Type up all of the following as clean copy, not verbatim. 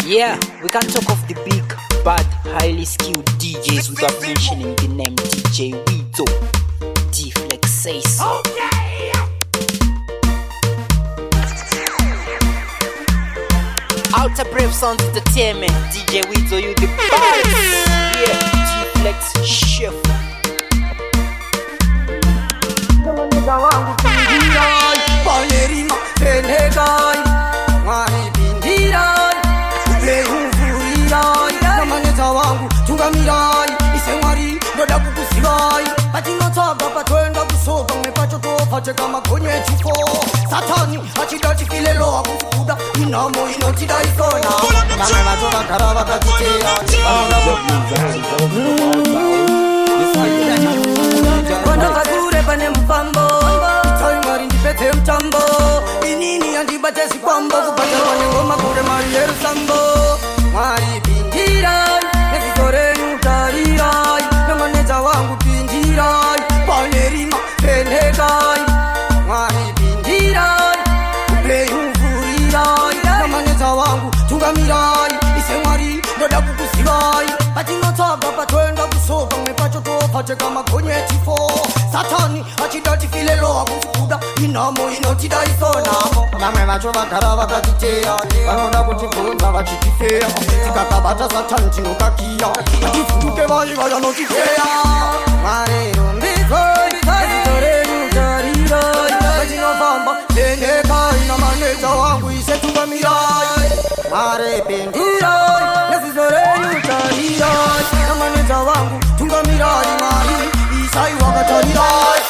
Yeah, we can talk of the big, bad, highly skilled DJs without mentioning the name DJ Widzo. D-Flex says. Okay! Outer Brave Sounds Entertainment, DJ Widzo, you the baddest. Yeah, D-Flex Chef. Cheka magonye chifo Satani achida chifilelo akufukuda inamo inotida isona vamwe vacho vagara vakatiteya. Kwanobva kure pane mufambo itai Mwari ndipedze mutambo inini handibate zvikwambo kubhadharwa nengoma kure mari yerusambo. Mwari pindirai neziso renyu tarirai namaneja wangu pindirai pane rima vhenekai. Mwari pindirai upenyu mvurirai namaneja wangu tungamirai ise Mwari ndoda kukuzivai. Patinotsvaga patoenda kusoka mwe pacho topacheka magonye chifo Satani achida tifilelo akufukuda inamo inotida isonamo. Vamwe vacho vagara vakatiteya vanoda kutibvunza vachitifeya tikakabata Satani tinokakiya vativhunduke vai vayanotiteya. Mwari rumbidzai nezita renyu tarirai pachinofamba vhenekai namaneja wangu ise tungamirai. Mwari pindirai neziso renyu tarirai namaneja wangu tungamirai. Mwari isai wakatarirai.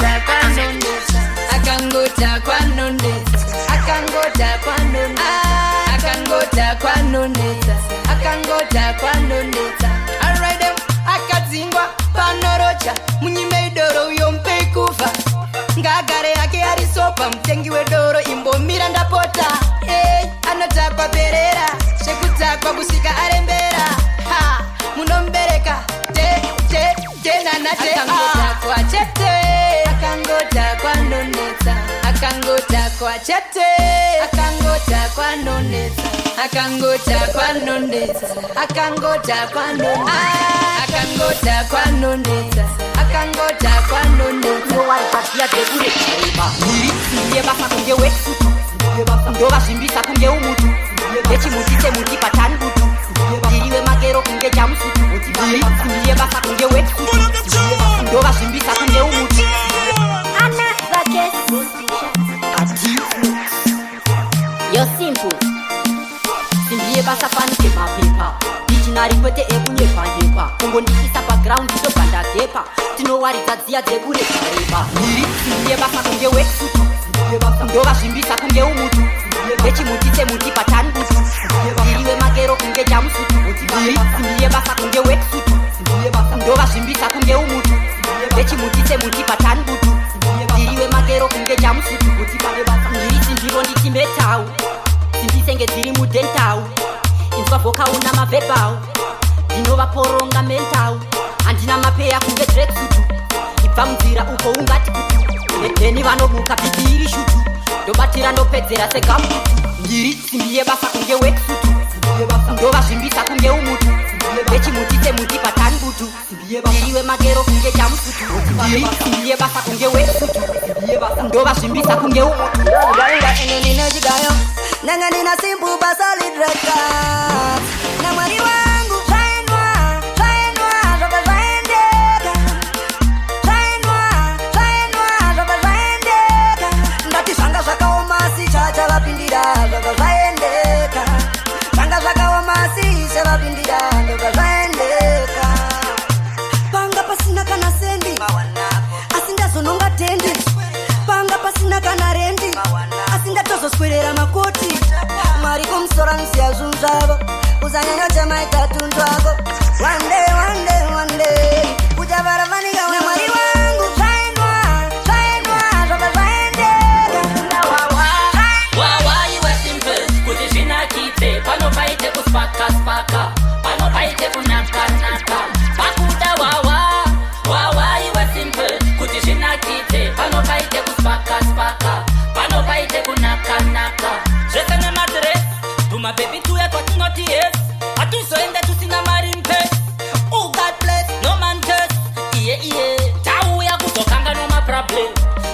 Akangota kwanonetsa, akangota kwanonetsa, akangota kwanonetsa, akangota kwanonetsa. Alright them, akadzingwa panorocha munyime idoro uyo mupei kufa ngaagare ake ari sopa mutengi wedoro imbomira ndapota. Hey, anotakwa perera zvekutakwa kusvika arembera. Ha, munomubereka te te te nana te. Akangotakwa chete, akangotakwa nonetsa, akangotakwa chete, akangotakwa nonetsa, akangotakwa nonetsa, akangotakwa nonetsa, akangotakwa nonetsa, akangotakwa nonetsa. Ndowaripatiya dzekurechereba ndiri basa kunge wetsutu ndovazvimbisa kunge umutu nechimuti semuti patani butu ndiriwe makero kunge jamusutu ndiri simbi yebasa kunge wetsutu ndovazvimbisa kunge umutu. Yo simple simbi yebasa fanike mapepa dichinari kwete ekunyepanyepa kungondiisa pagraundi ndobva ndagepa tinowaridza dziya dzekurepareba ndiri simbi yebasa kunge wetsutu ndovazvimbisa kunge umutu nechimuti semuti patani butu ndiriwe makero kunge jamusutu ndiri simbi yebasa kunge wetsutu ndovazvimbisa kunge umutu nechimuti semuti patani butu ndiriwe makero kunge jamusutu. Ndiri simbivo nditi metau simbisenge dziri mudentau inzwa vokauna mavhebhau ndinovaporonga mentau handina mapeya kunge dreksutu ibva munzira uko ungati kutu neni vanobuka bhipi iri shutu ndobatira ndopedzera segamutu ndiri simbi yebasa kunge wetsutu ndovazvimbisa kunge umutu nechimuti semuti patani butu ndiriwe makero kunge jamusutu ndiri simbi yebasa kunge wetsutu ndovazvimbisa kunge umutu. Nanga nina simple but solid record. Na Mwari wangu zvaendwa, zvaendwa, zvabva zvaendeka. Zvaendwa, zvaendwa, zvabva zvaendeka. Ndati zvanga zvakaoma asi chachavapindira zvabva zvaendeka. Zvanga zvakaoma asi chavapindira ndobva zvaendeka. Panga pasina kana sendi, asi ndazononga tendi. Panga pasina kana rendi, asi ndatozoswerera makoti. Mwari kumusoro anosiya zvinhu zvavo usanyanya chamaita tunhu twako. One day, one day, one day uchavara fanika. Mwari wangu zvaendwa, zvaendwa, zvabva zvaendeka. Wawa iwe simple kuti zvinakidze pano paite kuspaka spaka pano paite kunakanaka pakuda wawa wawa iwe simple kuti zvinakidze pano paite kuspaka spaka pano paite kunakanaka zvese nemadress tumabebi tuya twatinoti yes. Hatizoenda tusina mari mupurse. Oh, God bless, no man curse. Iye iye, tauya kuzokanganwa maproblem.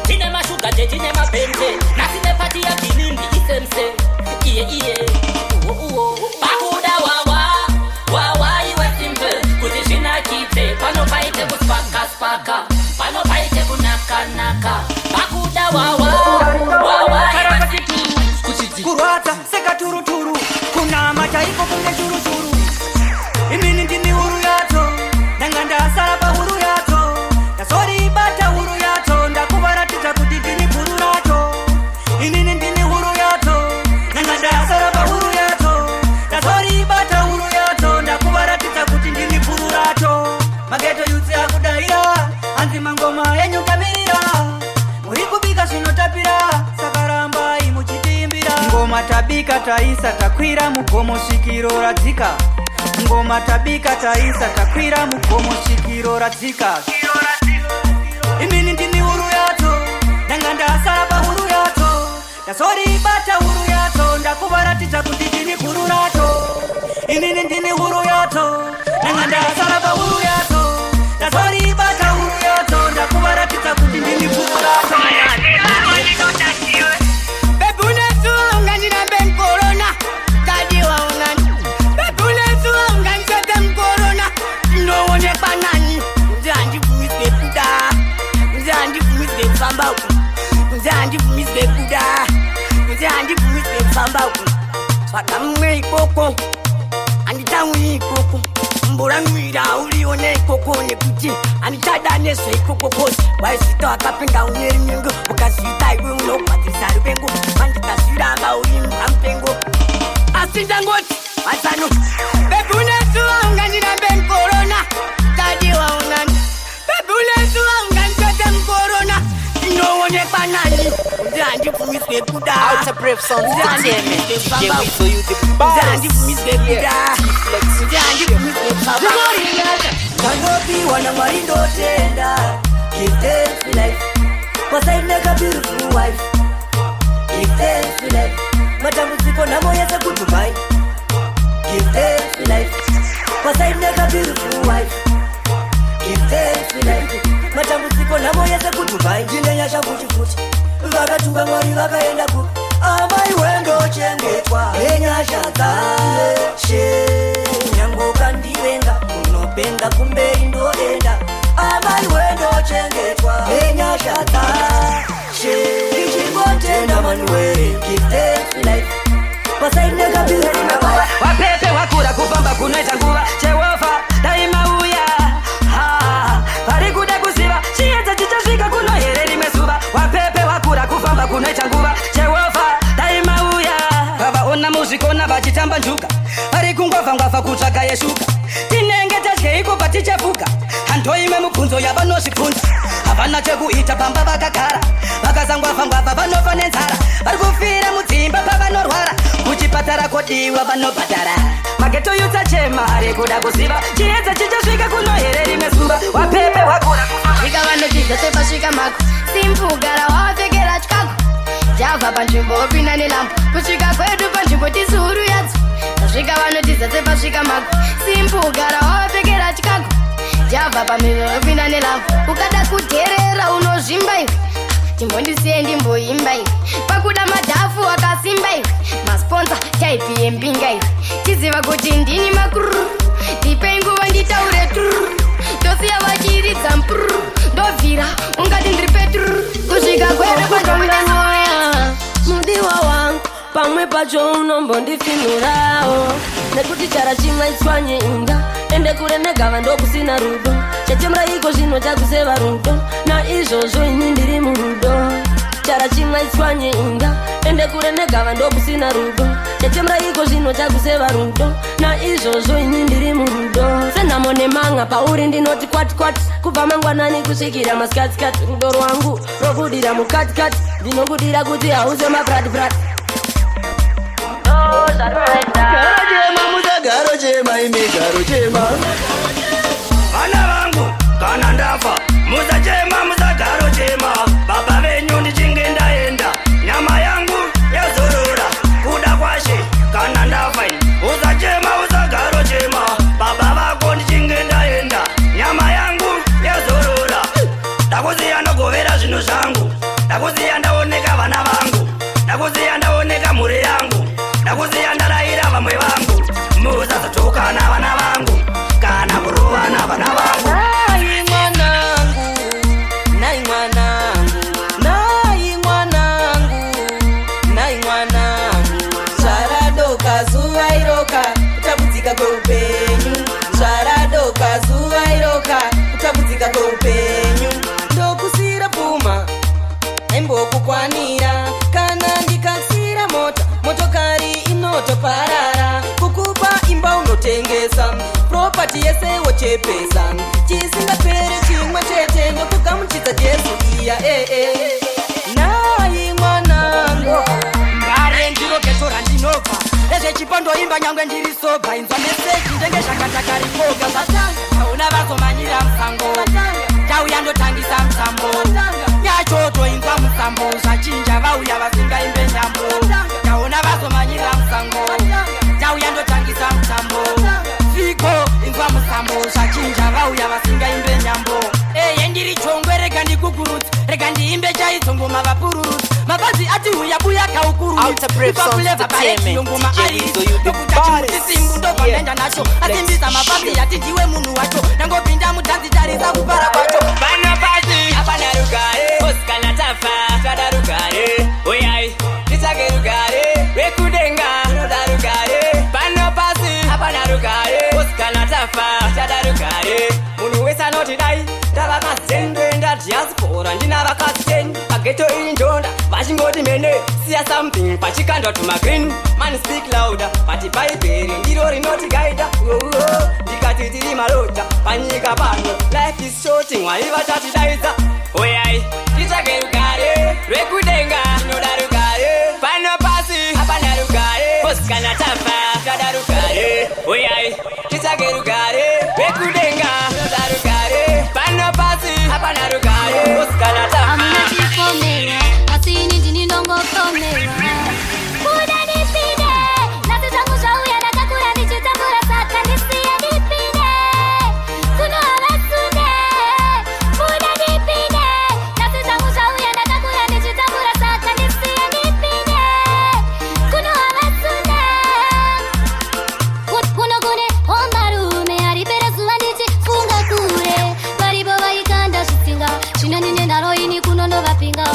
Tine mashuga daddy nemabhende. Nhasi neparty yaGinimbi isemse. Iye iye, uwo uwo. Pakuda wawa, wawa iwe simple. Kuti zvinakidze, pano paite kuspaka spaka. Pano paite kunaka naka. Pakuda wawa, wawa iwe simple. Kurwadza sekaturuturu, kunama chaiko kunge churuzuru. Imini ndini huru yadzo, ndanga ndasara pahuru yadzo. Ndazoribata huru yadzo, ndakuvaratidza kuti ndini guru racho. Inini ndini huru yadzo, ndanga ndasara pahuru yadzo. Ndazoribata huru yadzo, ndakuvaratidza kuti ndini guru racho. Maghetto youths akudaira, hanzi mangoma enyu kamirira. Muri kubika zvinotapira, saka rambai muchitiimbira. Ngoma tabika taisa, takwira mugomo svikiro radzika. Ngoma tabika taisa, takwira mugomo svikiro radzika. Imini ndini huru yadzo, ndanga ndasara pahuru yadzo. Ndazoribata huru yadzo, ndakuvaratidza kuti ndini guru racho. Inini ndini huru yadzo, ndanga ndasara pahuru yadzo. Ndazoribata huru yadzo, ndakuvaratidza kuti ndini guru racho. Baby unesuwa ungandirambe mukorona, tadiwa unani. Baby unesuwa ungandisete mukorona, ndinoonekwa nani? Kunze handibvumidzwe kuda, kunze handibvumidzwe kufamba uku, kunze handibvumidzwe kuda, kunze handibvumidzwe kufamba uku. Tsvaga mumwe ikoko, handitauyi ikoko. Mboramwira urione ikoko nekuti handichada nezveikoko, 'cause waizvita wakapinda une rinyengo, ukazviita iwe unogwadzisa rupengo. Mandikazviramba uri mupengo, asi ndangoti vasano. Baby unesuwa ungandirambe mukorona, tadiwa unani. Baby unesuwa unganditote mukorona, ndinoonekwa nani? Kunze handibvumidzwe kuda. Outer Brave Sounds Kunze Entertainment. handibvumidzwe DJ kufamba. Weasel, you the Kunze baddest. handibvumidzwe kuda. Yeah, T-Flex. Kunze handibvumidzwe kufamba. Kandopiwa naMwari ndotenda. Give thanks for life, kwasaineka beautiful wife. Give thanks for life, matambudziko nhamo yese kuDubai. Give thanks for life, kwasaineka beautiful wife. Give thanks for life, matambudziko nhamo yese kuDubai. Ndine nyasha futi futi, vakatunga Mwari vakaenda kupi? Amai wendochengetwa nenyasha dzashe. Nyange ukandivenga unopenga, kumberi ndoenda. Amai wendochengetwa nenyasha dzashe. Ndichingotenda manuwe. Give thanks for life, kwasaineka beautiful wife. Wapepe wakura kufamba kunoita nguva. Jehovha daimauya. Vari kuda kuziva chiedza chichasvika kuno here rimwe zuva. Wapepe wakura kufamba kunoita nguva. Jehovha daimauya. Vavaona muzvikona vachitamba njuga, vari kungwavhangwavha kutsvaga yeshuga. Tinenge tadyeiko patichafuka? Hando imwe mubvunzo yavanozvibvunza. Havana chekuita pamba vakagara, vakasangwavhangwavha vanofa nenzara. Vari kufira mudzimba pavanorwara, kuchipatara kodiwa vanobhadhara. Maghetto youths achema, ari kuda kuziva chiedza chichasvika kuno here rimwe zuva. Wapepe wakura. Svika vanotidza sepasvika mako. Simple, gara wapfekera tyako. Javha panzvimbo opinda nelambo. Kusvika kwedu panzvimbo tisuru yadzo. Tasvika vanotiza sepasvika mako. Simple, gara wapfekera tyako. Javha pamiro opinda nelambo. Ukada kudherera unozvimba iwe. Timbondisiye ndimboimba iwe. Pakuda madhafu akasimba iwe. Masponsor type yembinga iwe. Tiziva kuti ndini makuru. Ndipei nguva nditaure turu. Ndosiya vachiridza mpuru. Ndobvira ungati ndiri peturu. Kusvika kwedu panzvimbo. Mudiwa wangu, pamwe pacho unombondifinurawo nekuti chara chimwe itswanye inga ende kure negava ndokusina rudo. Chachemura iko zvino chakuseva rudo, naizvozvo ini ndiri murudo. Chara chimwe itswanye inga ende kure negava ndokusina rudo. Chachemura iko zvino chakuseva rudo, naizvozvo ini ndiri murudo. Senhamo nemanga pauri ndinoti kwati kwati, kubva mangwanani kusvikira masikatsikati. Rudo rwangu robudira mukatikati, ndinokudira kuti hauze mabratbrat. Garo musagaro chema imi, garo chema. Vana vangu, kana ndafa musachema, musagaro chema. Baba venyu ndichinge ndaenda, nyama yangu yazorora. Kuda kwashe, kana ndafa ini usachema, usagaro. Ndakuoneka mhuri yangu, ndakusiya ndarayira vamwe vangu. Musazotukana vana vangu kana kurovana vana vangu. Nai mwanangu, nai mwanangu, nai mwanangu, nai mwanangu. Zvaradoka zuva iroka, kutambudzika kweupenyu. Zvaradoka zuva iroka, kutambudzika kweupenyu. Ndokusira pfuma aimbokukwanira, kana ndikasira mota, motokari inotoparara. Kukupa imba unotengesa, property yese wochepesa. Chisingaperi chimwe chete, ndokugamuchidza Jesu iya ee. Nai mwanangu. Mbare ndiro ghetto randinobva, ezvechipondoimba nyangwe ndiri sober. Inzwa message, ndenge zvakatakarikoga. Zvatanga, hauna vazomanyira musango, tauya ndotangisa musambo yachotoinzwa musambo. Zvachinja, vauya vasingaimbe nyambo. Taona vazomanyira musango, tauya ndotangisa musambo. Fiko inzwa musambo. Zvachinja, vauya vasingaimbe nyambo. Eye, ndiri chongwe, rega ndikugurudza, rega ndiimbe chaidzo ngoma vapururudza. Mabhazi ati huya buya. Outer Brave Sounds Entertainment, Ngoma DJ Lizo, you the baddest. Simbu ndobva ndaenda nacho, asimbisa mabhazi, ati ndiwe munhu wacho. Ndangopinda mutanzi, tarisa kupara kwacho. Pano pasi hapana rugare, osikana tafa tada rugare. Uyai titsvake rugare rwekudenga, tinoda rugare. Pano pasi hapana rugare, osikana tafa tada rugare. Munhu wese anoti dai ndava mazendo, enda diaspora, ndina vakadzi 10 paghetto iyi ndonda. Vachingoti mene siya something pachikandwa tumagreen. Man speak louder, but Bhaibheri ndiro rinoti gaida. Ndikati tiri malota panyika pano, life is short, Mwari vachatidaidza. Uyai titsvake rugare rwekudenga, tinoda rugare. Pano pasi hapana rugare, osikana tafa tada rugare. Uyai titsvake rugare rwekudenga, tinoda rugare. Pano pasi hapana rugare, osikana tafa. Hamuna chifomera, asi ini ndini ndongofomera. Kuda ndipinde, nhasi zvangu zvauya. Ndakakura ndichitambura, saka ndisiye ndipinde. Kuno havasunde. Kuda ndipinde, nhasi zvangu zvauya. Ndakakura ndichitambura, saka ndisiye ndipinde. Kuno havasunde. Kuno kune hombarume, haripere zuva ndichifunga kure. Varipo vaikanda zvitsinga, zvino ndine nharo ini kuno ndovapinga.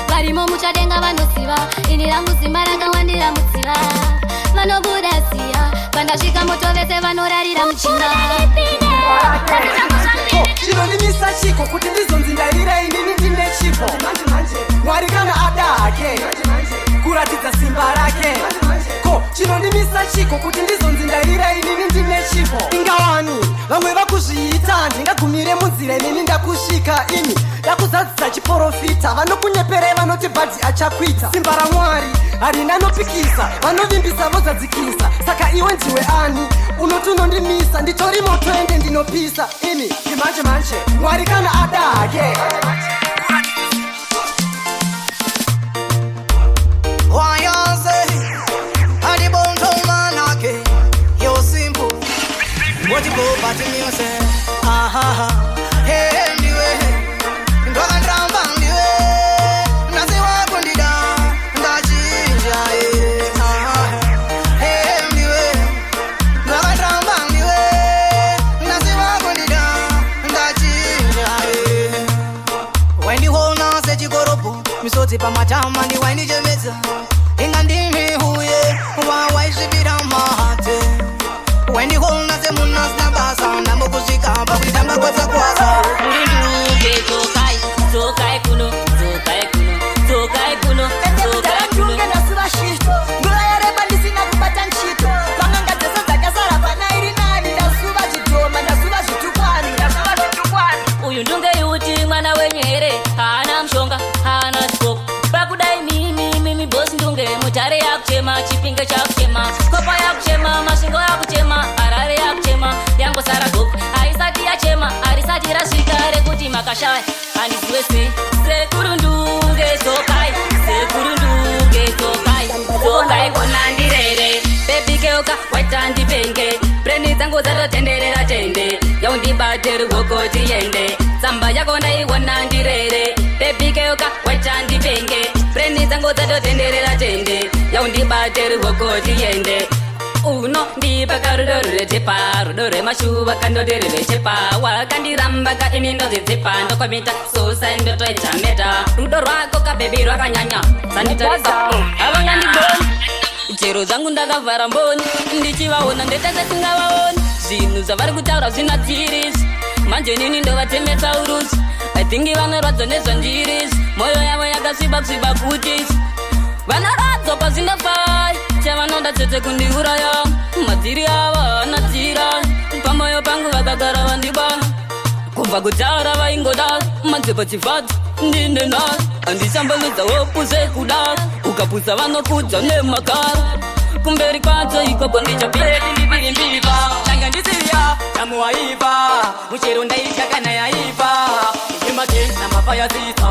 Varimo muchadenga vanoziva, ini rangu simba rakawandira mudziva. Vanobuda ziya pandasvika, moto vese vanorarira muchinga. Chinondimisa chiko kuti ndizonzi ndairira inini ndine chipo? Mwari kana ada hake kuratidza simba rake, ko chinondimisa chiko kuti ndizonzi ndairira inini ndine chipo? Ingawani vamwe vakuzviita, ndingagumire munzira inini ndakusvika. Imi ndakuzadzisa chiprofita, vanokunyeperei vanoti bhadhi achakwita. Simba raMwari harina nopikisa, vanovimbisa vozadzikisa. Saka iwe ndiwe ani unoti unondimisa? Nditori moto ende ndinopisa imi ndimanje manje. Mwari kana ada hake. Why you say I the bone told man again? You're simple. What you go but me say? Ah ha ha. Hey ndiwe, ndwakandiramba ndiwe, nhasi wakundida, ndachinja eh. Ah, hey ndiwe, ndwakandiramba ndiwe, nhasi wakundida, ndachinja eh. Waindiona sechikoropo, misodzi pamatama, ndiwaindichemedza. Inga ndini uye wawaisvipira mahate. Waindiona semunhu asina basa, ndambokusvika pakuitamba kwasa kwasa. Murunduke, dzokai, dzokai kuno, dzokai kuno, dzokai kuno, dzokai kuno. Ndunge ndasuva shito, nguva yareba ndisina kubata nchito. Panganga dzese dzakasara pana iri nani. Ndasuva zvidhoma, ndasuva zvitukwani, ndasuva zvitukwani. Uyu ndunge yuti mwana wenyu here? Haana mushonga, haana chikoko. Pakudai mimi mimi boss Ndunge. Mutare yakuchema, Chipinge chakuchema, Kopa yakuchema, Masvingo yakuchema, Harare yakuchema, yangosara Goko haisati yachema. Harisati rasvika rekuti makashaya, handiziwe sei. Sekuru Ndunge dzokai, sekuru Ndunge dzokai, dzokai kona ndirere. Baby keuka waita ndipenge, brain dzangu dzatotenderera tende. Yaundibate ruoko tiende, tsamba yako ndaiona ndirere. Baby keuka waita ndipenge, brain dzangu dzatotenderera tende. Yaundibate ruoko tiende. Unondipa karudo ruretepa, rudo rwemashuva kandoti rwechepa. Wakandiramba ka ini ndozidzipa, ndokomita suicide ndotoita meta. Rudo rwako kababy rwakanyanya, sanditarisa havangandigoni. Chero dzangu ndakavhara mboni, ndichivaona ndoita sesingavaoni. Zvinhu zvavari kutaura zvinadzirisi, manje nini ndovatemesa urusi. I think vanorwadzwa nezvandirisi, mwoyo yavo yakasviba sviba futisi. Vanorwadzwa pazvindafai, chavanoda chete kundiuraya. Madziri ava anadzira pamoyo pangu, vakagara vandiba. Kubva kudhara vaingoda manze pachivhadzi ndine handichamboludza hope zvekuda. Ukapusa vanokudza nemakara, kumberi kwacho ikoko ndichapirimbirimbiripa. Tanga ndisiya tamu waiva muchero ndaitya kana yaiva imakesi namafayasita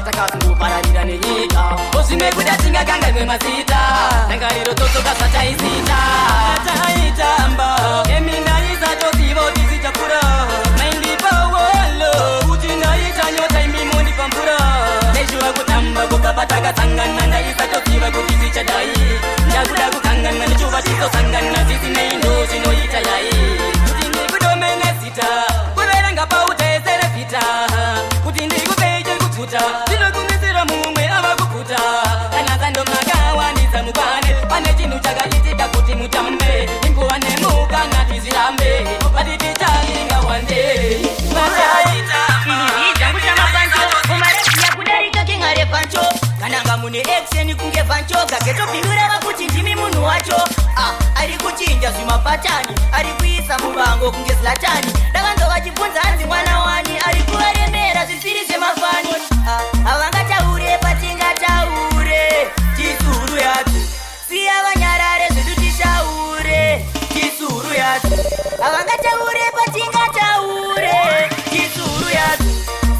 takazongopararira nenyika. Ozvimwe kuda tingakanganwe mazita, ndangariro dzodzoka zvataisita taitamba emi ndaisatoziva kuti zichakura. Maindipa wolo kuti ndaita nyota, imi mondipa mvura. Ndaishuva kutamba kubva patakasangana, ndaisatoziva kuti zichadai. Ndakuda kukanganwa ndichuva tizosangana, zvisinei ndo zvinoita yai kuti ndikudome nezita, kuverenga pautaeserevhita kuti ndikupeche kuguta. Ndinokumisira mumwe ava kuguta kana zandomakawandisa mukwane. Pane chinhu chakaitika kuti mutambe inguva nemukana tizvirambe pati tichalinga wande vataita. Kudarika kengare pancho kananga mune action kunge panchoga ketopindura vakuti ndimi munhu wacho. Ah, ari kuchinja zvimapatani, ari kuisa muvango kunge Zlatani. Ndakanzwa vachibvunza hanzi mwana wani ari kuvaremera zvisiri zvemafani. Ah, havangataure patingataure tisuru yacho, siya vanyarare zvedu tishaure tisuru yacho. Havangataure patingataure tisuru yacho,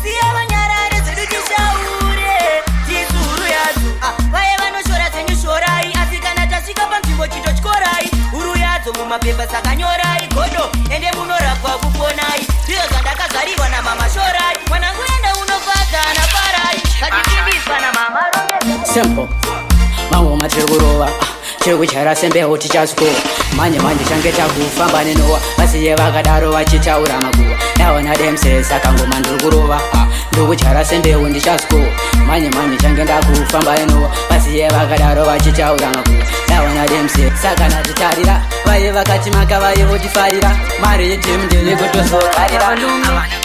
siya vanyarare zvedu tishaure tisuru yacho. Ah, vaye vanoshora zvenyu shorai, asi kana tasvika panzvimbo chitotyorai huru yadzo mumapepa. Sakanyorai godo ende munorapwa kuponai, ndizvo zvandakazvarirwa namama shorai. Mwanangu enda unofadza nafarai, katisimbiswa namama. Simple mangoma tiri kurova, tiri kuchaira sembeu tichasikowa. Manje manje change takufamba nenowa, vasiye vakadaro vachitaura makuva. Ndaona demse saka ngoma ndiri kurova, ndiri kuchaira sembeu ndichasikowa. Manje manje change ndakufamba nenowa, vasiye vakadaro vachitaura makuva. Ndaona demse saka natitarira vaye vakati maka vaye votifarira mari yegym ndiri kutozokarira.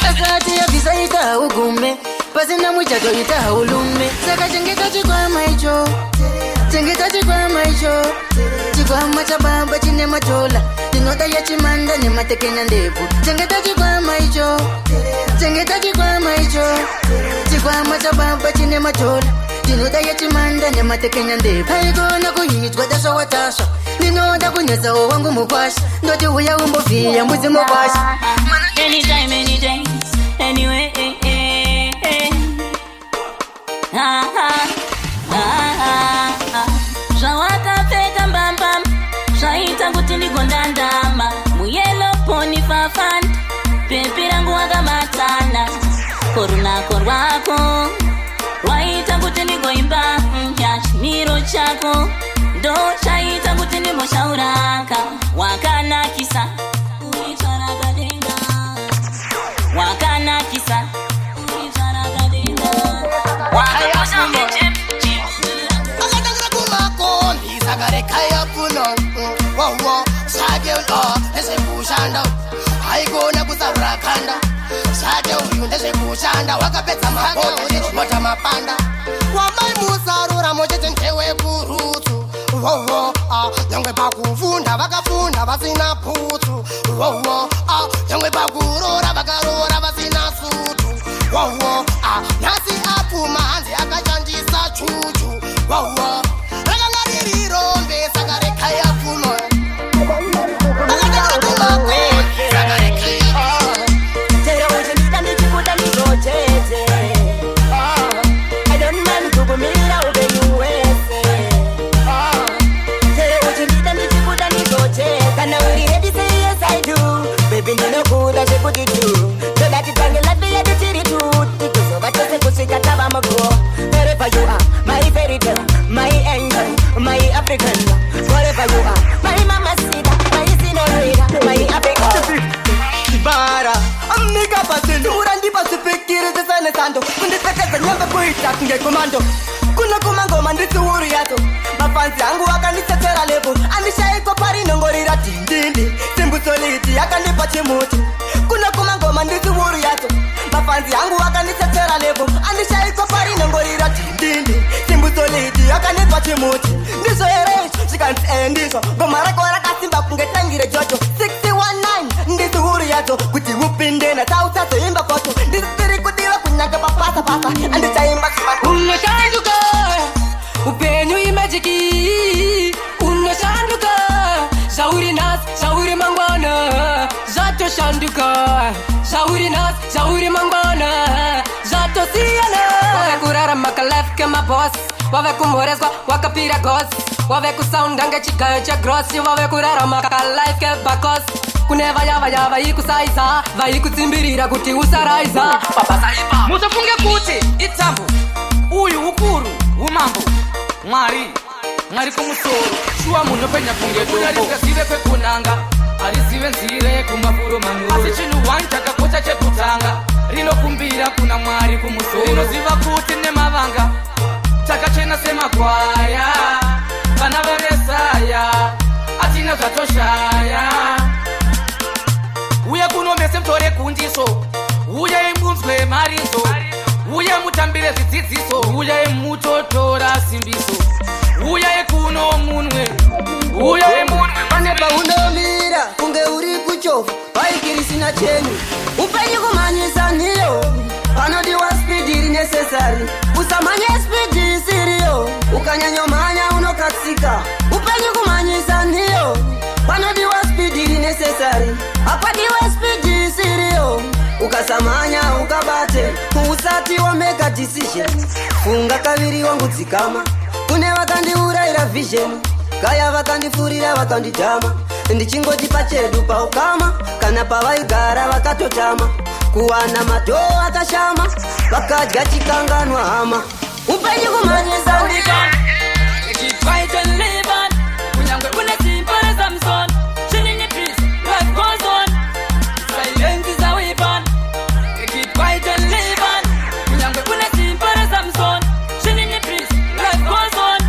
Akati yabvisa ita ugume, pasina muchato ita ulume. Saka chengeta chikwama icho, chengeta chikwama icho, chikwama chababa chine matola. Ndinoda yachimanda nematekenya ndebvu. Chengeta chikwama icho, chengeta chikwama icho, chikwama chababa chine matola. Ndinoda yachimanda nematekenya ndebvu. Haikona kuitwa tasva watasva, ndinoda kunetsawo wangu mukwasha. Ndoti uya umbovhiya mbudzi mukwasha. Anytime, any day, anyway. Eh, eh, eh. Ah, ah, ah, ah, ah. Zvawakapfeka mbambam zvaita kuti ndigondandama muyellow pony fafan pepi rangu wakabatana korunako rwako rwaita kuti ndigoimba ya chimiro chako ndo chaita kuti ndimboshauraka. Wakanakisa uitsvarakadenga, wakanakisa uitsvarakadenga, wakakosha. Akatangira kumakombi saka rekaya puno wowo zvake ndezvekushanda, haikona kusarura kanda. Zvake uyu ndezvekushanda, wakapedza mabota mapanda. Wamai musarura mochete ndewekurutsu wowo. Nyangwe pakufunda vakafunda vasina putsu wowo. Nyangwe pakurora vakarora vasina sutu wowo. Nhasi apfuma hanzi akashandisa chuchu wowo. Rakanga riri rombe saka rekaya pfumo. Akatangira kumakombi saka rekaya. Chero uchindida ndichikuda ndizochete. I don't mind kukumira upenyu hwese. Chero uchindida ndichikuda ndizochete. Kana uri ready, say yes I do. Baby, ndinokuda zvekuti tu toda titange life yedu tiri tu, tikuzova tose kusvika tava mugo. Wherever you are, my fairy tale, my angel, my African, wherever you are. My mama sita, my senorita, my Africa. Bara, amnika pasindura ndipasipikiri zisane sando kundipfekedza nyembe kuita kunge komando kuno kumangoma ndisiuru yadzo mafanzi angu akanditsetera levo andishaikwa parinongorira dhindindi simbusoliti yakandipa chimuti kuno kumangoma ndisiuru yadzo mafanzi angu akanditsetera levo andishaikwa parinongorira dhindindi simbusoliti yakandipa chimuti ndizvo here izvo zvikanzi ee ndizvo ngoma rako rakasimba kunge tangire jojo 619 ndisiuru yadzo kuti upinde natsautsazoimba kwacho ndisiri kudiwa kunyange papasa pasa andichaimba Unoshanduka, upenyu imajiki. Unoshanduka, zvauri nhasi zvauri mangwana zvatoshanduka. Zvauri nhasi zvauri mangwana zvatosiyana. Wave kurarama kalife kemaboss, wave kumhoreswa wakapira gosi, wave kusaunda ngechigayo chegrosi, wave kurarama kalife kebakos. Kune vaya vaya vaikusaiza, vaikutsimbirira kuti usaraiza pabasa ipa. Musafunge kuti itambo uyu ukuru umambo Mwari Mwari kumusoro shuwa munopenya kunge dombo kwekunanga harizive nzira yekumafuro manoro asi chinhu one chakakosha chekutanga rinokumbira kuna Mwari kumusoro rinoziva kuti nemavanga takachena semakwaya vana vaMesaya hatina zvatoshaya uye kuno mese mutore kundiso uyai munzwe maridzo uye mutambire zvidzidziso uyai mutotora simbiso uyai kuno munwe uyai munwe. Pane paunomira kunge uri kuchovha bhaiki risina cheni upenyu kumhanyisa nhiyo panodiwa spidi iri necessary usamhanye spidi isiriyo ukanyanyomhanya unokatsika upenyu kumhanyisa nhiyo panodiwa spidi iri necessary hapadiwe spidi isiriyo ukasamhanya ukabate usati wameka decision funga kaviri wangu dzikama kune vakandiurayira vision kaya vakandifurira vakandidhama ndichingoti pachedu paukama kana pavaigara vakatotama kuwana madhoo akashama vakadya chikanganwa hama upenyu kumhanyisa ndika Keep quiet and live on. Kunyangwe une simba raSamson. Chilling in peace, life goes on. Silence is a weapon. Keep quiet and live on. Kunyangwe une simba raSamson. Chilling in peace, life goes on.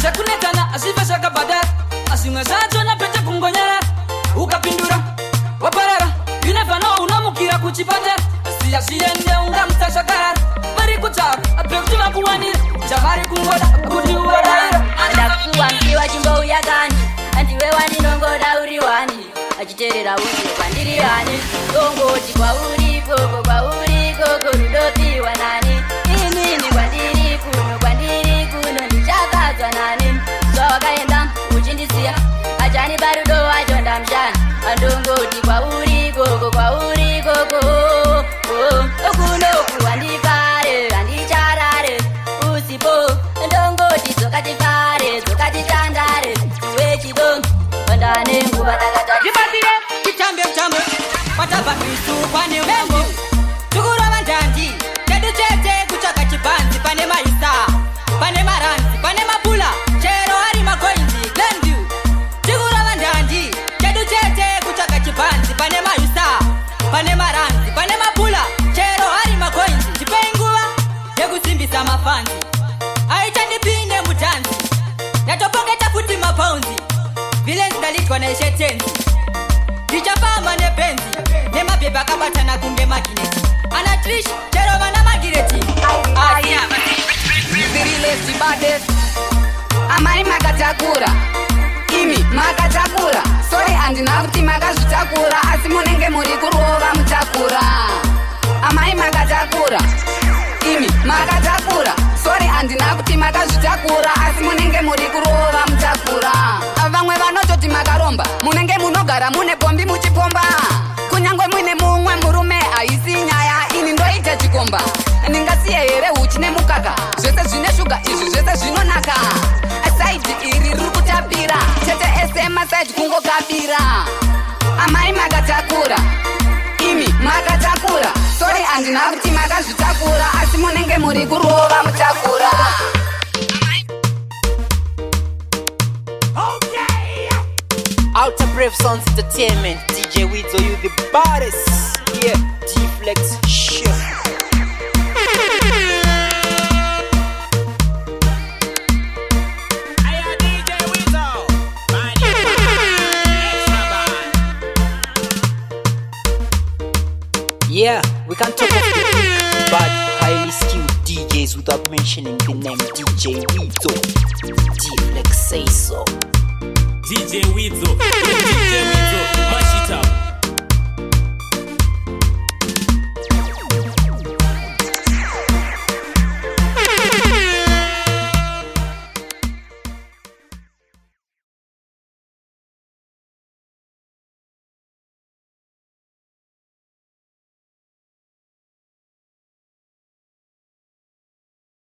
Zvakunetsana hazvife zvakabhadhara zvimwe zvacho napete kungonyara ukapindura waparara you never know unomukira kuchipatara siya zviende ungamutsa zvakarara vari kutsvaka pekuti vakuwanira chavari kungoda kuti uvaraira Ndakuwambiwa chimbouya kani andiwe wandinongoda uri wani achiteerera uze kwandiri hani tongoti kwauri koko kwauri koko rudopiwa nani inini kwandiri kuno kwandiri kuno ndichakadzwa nani zvawakaenda uchindisiya achani parudo wacho ndamushana andongoti kwauri koko kwauri koko kunoku handifare handicharare usipo ndongoti dzokatifare dzokatitandare wechido ndane nguva takatati Ndibatsire titambe mutambo kwatabva Kristu kwane mambo tikurova ndandi chedu chete kutsvaka chibhanzi pane maisa pane maranzi pane mapula chero ari makoinzi Glenview tikurova ndandi chedu chete kutsvaka chibhanzi pane maisa pane maranzi pane mapula chero ari makoinzi ndipei nguva yekusimbisa mafanzi aichandipinde mudhanzi ndatopoketa futi mapaunzi vilenzi ndalitwa naishetenzi ndichafamba nebhenzi nemabhebha akabatana kunge magineti ana Trish chero vana Magireti asi Amai makatakura imi makatakura sorry handina kuti makazvitakura asi munenge muri kurova mutakura amai makatakura imi makatakura sorry handina kuti makazvitakura asi munenge muri kurova mutakura vamwe vanototi makaromba munenge munogara mune pombi muchipomba kunyangwe muine mumwe murume haisi nyaya ini ndoita chikomba ndingasiye here huchi nemukaka zvese zvine shuga izvi zvese zvinonaka side iri riri kutapira chete ese maside kungokabira amai makatakura imi makatakura sorry handina kuti makazvitakura asi munenge muri kurova mutakura. Outer Brave Sounds Entertainment. DJ Widzo, you the baddest. Yeah, D-Flex Chef. Yeah, we can talk of the big, bad, highly skilled DJs without mentioning the name DJ Widzo. D-Flex say so. DJ Widzo, the